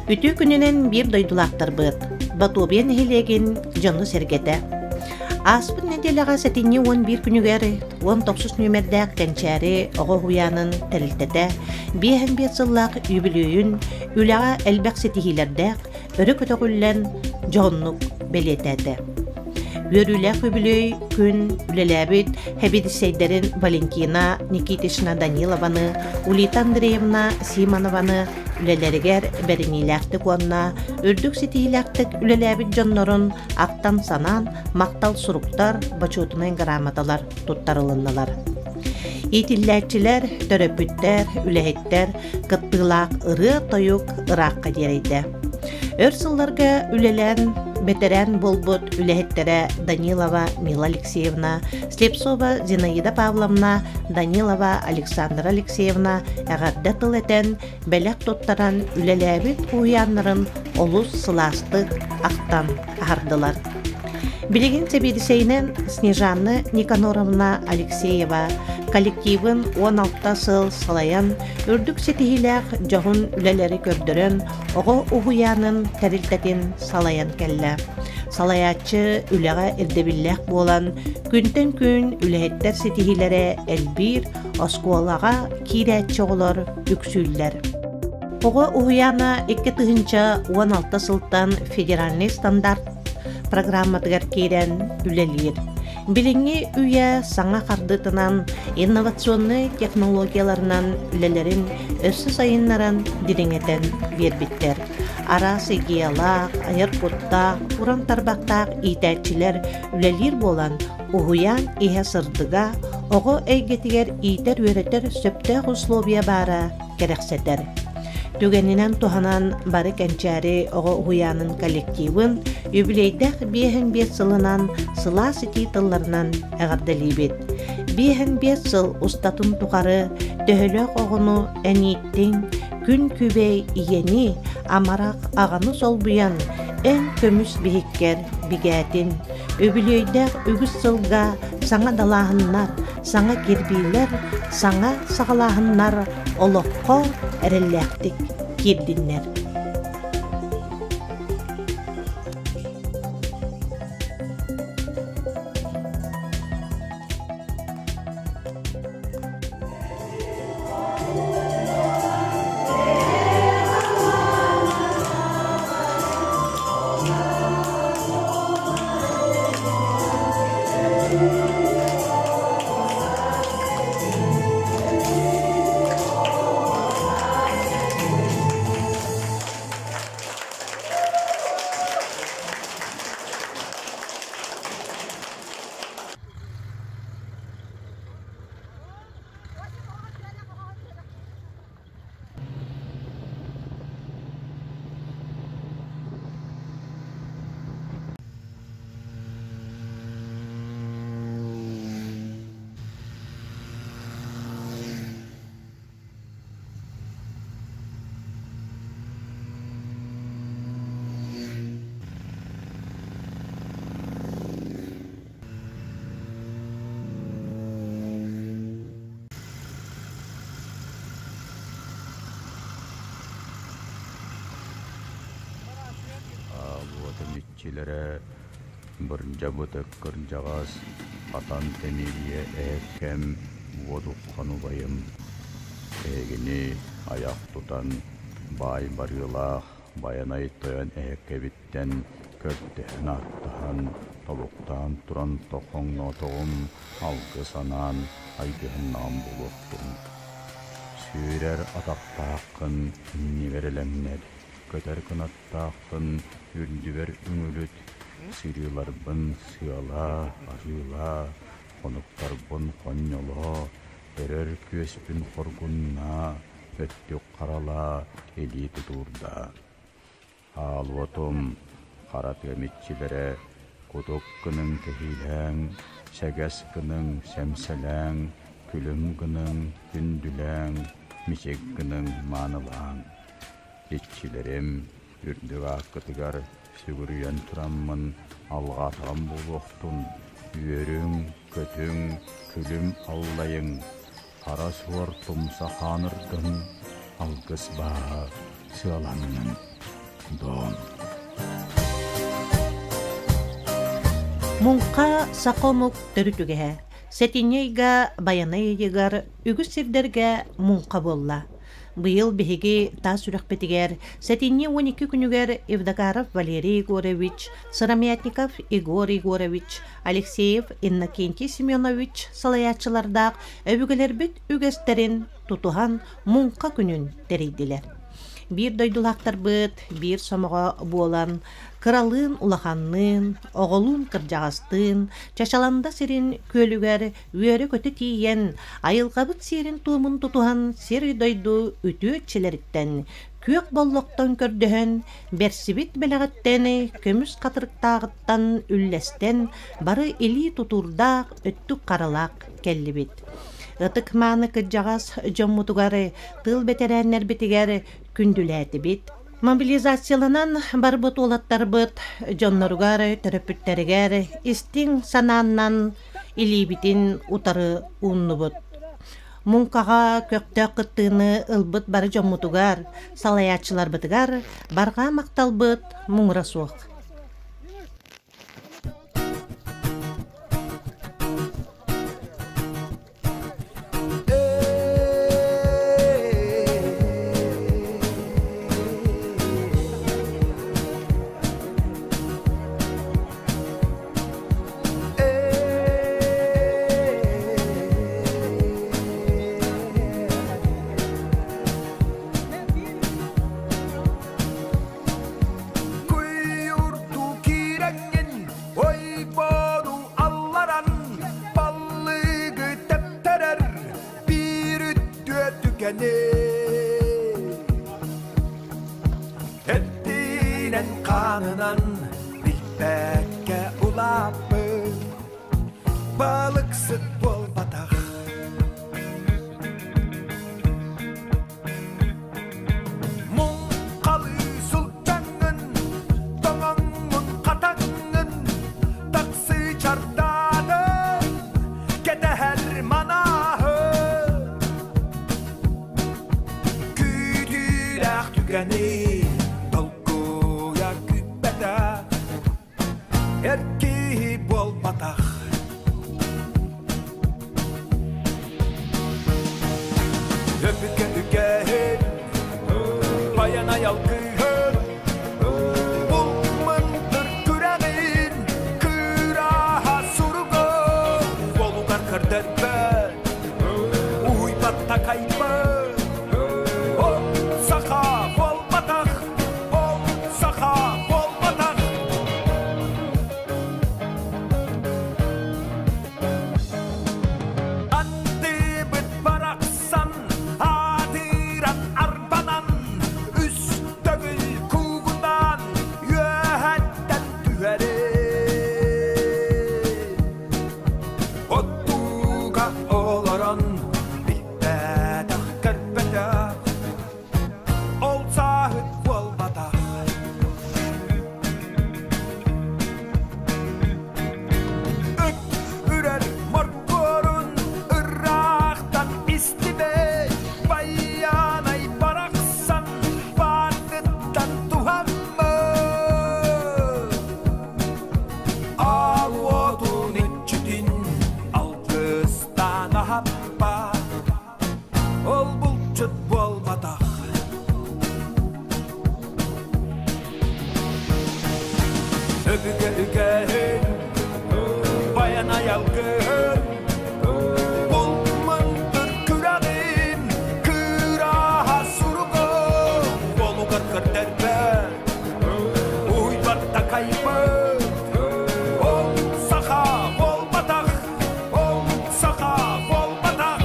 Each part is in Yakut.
Үтүө күнүнэн биир дойдулаахтарбыт, Ботуобуйа нэһилиэгин дьоно-сэргэтэ. Ааспыт нэдиэлэҕэ сэтинньи 11 күнүгэр 19 нүөмэрдээх Кэнчээри оҕо уһуйаанын тэрилтэтэ 55 сыллаах үбүлүөйүн үлэҕэ элбэх ситиһиилэрдээх өрө көтөҕүллэн дьоһуннук бэлиэтээтэ. Үөрүүлээх үбүлүөй күн үлэлээбит сэбиэдиссэйдэрин Валентина Никитична Данилованы, Улита Андреевна Симонованы үлэлэригэр бэриниилээхтик уонна үрдүк ситиһиилээхтик үлэлээбит дьоннорун ахтан-санаан махтал суруктар, бочуотунай грамоталар туттарылыннылар. Иитиллээччилэр, төрөппүттэр, үлэһиттэр кыттыылаах ырыа-тойук ыраахха диэрэйдэ. Өр сылларга үлэлээн бэтэрээн буолбут үлэһиттэрэ Данилова Мила Алексеевна, Слепцова Зинаида Павловна, Данилова Александра Алексеевна эҕэрдэ тыл этэн, бэлэх туттаран үлэлээбит уһуйааннарын олус сылаастык ахтан аһардылар. Билигин сэбиэдиссэйинэн Снежанна Никаноровна Алексеева коллективын 16 сыл салайан, үрдүк ситиһиилээх дьоһун үлэлэри көрдөрөн, оҕо уһуйаанын тэрилтэтин салайан кэллэ. Салайааччы үлэҕэ ирдэбиллээх буолан, күнтэн күн үлэһиттэр ситиһиилэрэ элбиир, оскуолаҕа киирээччи оҕолор үксүүллэр. Оҕо уһуйаана 2016 сылтан федеральнай стандарт программатыгар киирэн үлэлиир. Билиҥҥи үйэ саҥа хардыытынан инновационнай технологияларынан үлэлэрин өссө сайыннаран дириҥэтэн биэрбиттэр. Араас идеялаах, айар куттаах, уран тарбахтаах иитээччилэр үлэлиир буолан, уһуйаан иһэ сырдыга, оҕо эйгэтигэр иитэр-үөрэтэр сөптөөх условия баара кэрэхсэтэр. Түгэнинэн туһанан бары Кэнчээри оҕо уһуйаанын коллективын юбилейдээх 55 сылынан сылаас итии тылларынан эҕэрдэлиибит. 55 сыл устатын тухары төһөлөөх оҕону эн ииттиҥ, күн күбэй ийэни, амарах аҕаны солбуйан, эн көмүс биһиккэр бигээтин. Үбүлүөйдээх үгүс сылга саҥа далааһыннар, саҥа кирбиилэр, саҥа саҕалааһыннар олоххо эрэллээхтик киирдиннэр. Аалуотум иччилэрэ бырдьабытык кырдьаҕас, хатан тэмиэрийэ эһэккэм, уодуххан убайым, эһигини айах тутан, баай барыылаах Байанай тойон эһэккэбиттэн көрдөһөн-ааттаһан, тобуктаан туран тохоҥноотоҕум, алгыс анаан айгыһыннаҕым буолуохтун. Сүүрэр атахтааххын иннибэр элэҥнэт, көтөр кынаттааххын үрдүбэр үҥүлүт, сырыыларбын сыалаа, арыылаа, хонуктарбын хонньолоо, өрөр күөспүн хоргуннаа, өттүк харалаа, илии тутуурдаа. Аалуотум, хара тыам иччилэрэ, кутук гыныҥ кэһиилээҥ, сэгэс гыныҥ сэмсэлээҥ, күлүм гыныҥ күндүлээҥ, мичик гыныҥ маанылааҥ. Иччилэрим, үрдүк ааккытыгар сүгүрүйэн тураммын алҕаатаҕым буолуохтун, үөрүҥ, көтүҥ, күлүм аллайыҥ, Хара суор тумса хааныргын, алгыс бааһа сыаланнын. Дом. Муҥха саха омук төрүт үгэһэ. Сэтинньи ыйга Байанай ыйыгар үгүс сирдэргэ муҥха буолла. Быйыл биһиги таас үрэхпитигэр сэтинньи 12 күнүгэр Евдокаров Валерий Егорович, Сыромятников Егор Егорович, Алексеев Иннокентий Семенович салайааччылардаах өбүгэлэрбит үгэстэрин тутуһан муҥха күнүн тэрийдилэр. Биир дойдулаахтарбыт биир сомоҕо буолан, кыралыын-улаханныын, оҕолуун-кырдьаҕастыын Чачаланда сирин күөлүгэр үөрэ-көтө тиийэн, айылҕабыт сиэрин-туомун тутуһан сир-дойду үтүө иччилэриттэн күөх боллохтон көрдөһөн, бэрсибит бэлэҕиттэн көмүс хатырыктааҕыттан үллэстэн бары илии тутуурдаах, өттүк харалаах кэллибит. Ытык-мааны кырдьаҕас дьоммутугар, тыыл бэтэрээннэрбитигэр күндүлээтибит. Мобилизацияланан барбыт уолаттарбыт дьонноругар, төрөппүттэригэр истиҥ санааннан илиибитин утары ууннубут. Муҥхаҕа көхтөөх кыттыыны ылбыт бары дьоммутугар, салайааччыларбытыгар барҕа махталбыт муҥура суох. Куйурду киирэҥҥин ойбону алларан баллыгы тэптэрэр биир үттүө түгэни Эттинэн хаанынан билбэккэ улааппыт балыксыт буолбатах. Муҥхалыы сылдьаҥҥын, тоҥоҥҥун хатаҥҥын, таксыы чардаатын, кэтэһэр манааһы. Күүтүүлээх түгэни толкуйа күүппэтэ, эр киһи буолбатах. Өбүгэ үгэһин, баян айалгыһын, бул мындыр күрэҕин, кыраһа суругун, болугар көрдөрбөт, уһуйбат такайбыт. Ол саха буолбатах, ол саха буолбатах. Андыбыт барахсан аатыран арбанан үс төгүл куугунаан үөһэттэн түһэрин. Оттууга олорон билбэтэх көрбөтөх ол сааһыт буолбатах. Ыт үрэр моркуорун ыраахтан истибэт байанай барахсан баардыттан туһаммыт. Аал уотун иччитин алгыстаан аһаппат ол булчут буолбатах. Өбүгэ үгэһин, баян айалгыһын, бұл мындыр күрэҕин, кыраһа суругун, болугар көрдөрбөт, уйбат такайбыт. Ол саха буолбатах, ол саха буолбатах.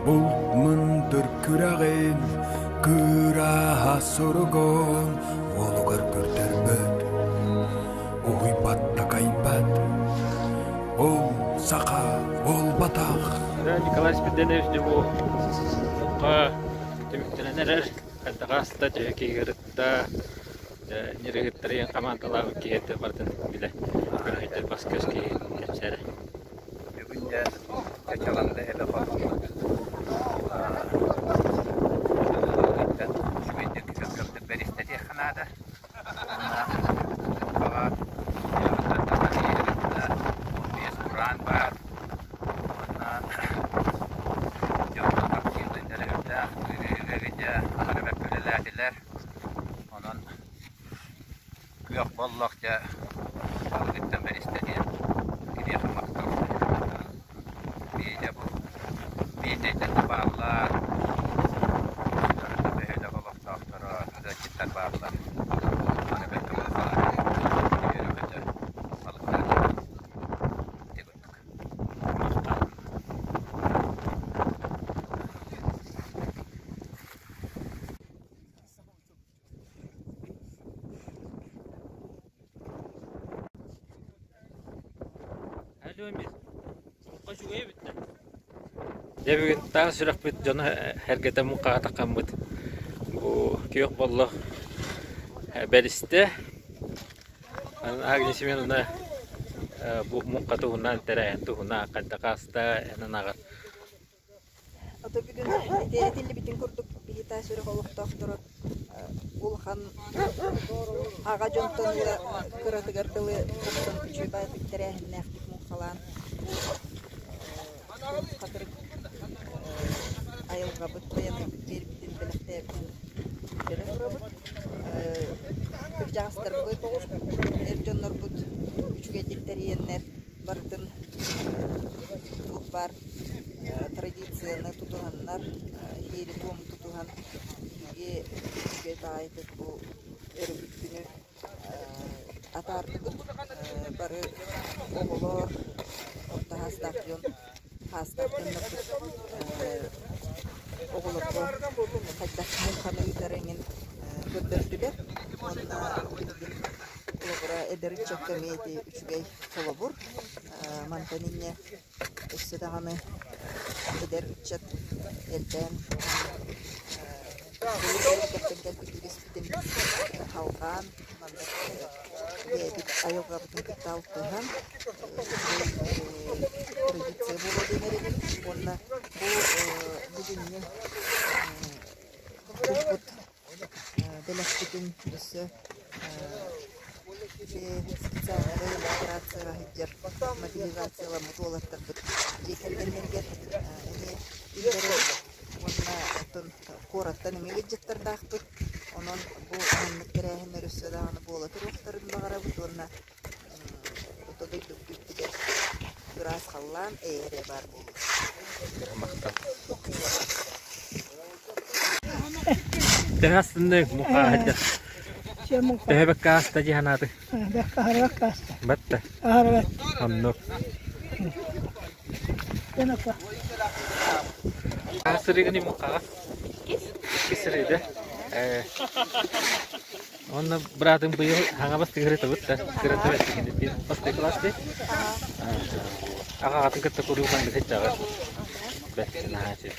Булт мындыр күрэҕин кыраһа суругун уолугар көрдөрбөт, уһуйбат такайбат. Ол саха буолбатах. Николай Спиридонович бу муҥха түмүктэнэн эрэр. Хайдаҕаста төһө киһи ырытта, ньырыһыттарыйан хамаандалаабыт киһи этэ барытын билэ көрөһүттэр бас-көс киһи кэпсээрэ. Бүгүн дьэ Чачаланда эбэ хотун ыттан үчүгэйдик өлгөмдүк бэристэтиэххэ наада. Уонна баҕа дьонуттан тахсан иһэрин 15 кураан баар. Уонна дьоннор таптыыллара үрдээх ырыа аһара бэркэ үлэлээтилэр. Онон Күөх Боллох дьэ балыгыттан бэристэ диэн киниэхэ махтал. Биитэ бу Миитэйтэн да бааллар, бөһүөлэк олохтоохторо, ыалдьыттар бааллар. Аны бэркэ буолбалар. Үөрэ-көтө балыктаатылар. Ити курдук. Дьэ бүгүн таас сүрэхпит дьоно эргэтэ муҥхаҕа таххаммыт бу күөх боллох бэристэ. Агния Семеновна бу муҥха туһунан тэрээһин туһунан хайдах ааста эн анаҕар Ото бүгүн ити этиллибитин курдук биһи таас үрэх олохтоохторо улахан аҕа дьонтон ыла кыратыгар дылы тахсан үчүгэй баайдык тэрээһиннээхтик муҥхалаан хатырык айылҕабыт байанайбыт биэрбитин бэлэхтээбитин үөрэ турабыт. Кырдьаҕастарбыт, эр дьоннорбут үчүгэйдик тэрийэннэр барытын туох баар традицияны тутуһаннар, иһиэри-туому тутуһан биһиги үчүгэй баҕайытык бу өрөбүл күнү атаардыбыт. Бары оҕолор, орто саастаах дьон, саастаах дьоннорбут оҕолорго хайдах муҥханы ыытар эҥин көрдөрдүлэр. Уонна билигин холобура эдэр ыччакка эмиэ ити үчүгэй холобур. Мантан инньэ өссө даҕаны эдэр ыччат элбээн былыр кэлбит үгэспитин салҕаан маннык бэйэбит айылҕабытын кытта алтыһан традиция буолуо диэн эрэнэбит уонна бу бүгүҥҥү туппут бэлэхпитин өссө специальнай операцияҕа сылдьар мобилизацияламмыт уолаттарбыт дьиэ кэргэннэригэр эмиэ үллэрэбит уонна оттон куораттан эмиэ ыалдьыттардаахпыт. Онон бу маннык тэрээһиннэр өссө даҕаны буола туруохтарын баҕарабыт уонна ото дойдубут үрдүгэр ыраас халлаан эйэ эрэ баар буолуо. Махтал. Төһө астынныҥ муҥхаһыйда? Төһө бэккэ ааста дии санаатыҥ? Бэккэ ааста. Батта. Аһарабат. Оннук. Сырыгыны муҥхаҕа. Икки сырыыда. Уонна быраатым быйыл хаҥабас тыгырытабыт да, кырата бэртигин диэн бастакы класс дии. Аҕаҕатын кытта куруук маннык сылдьаҕын. Бэрт наһаа үчүгэй.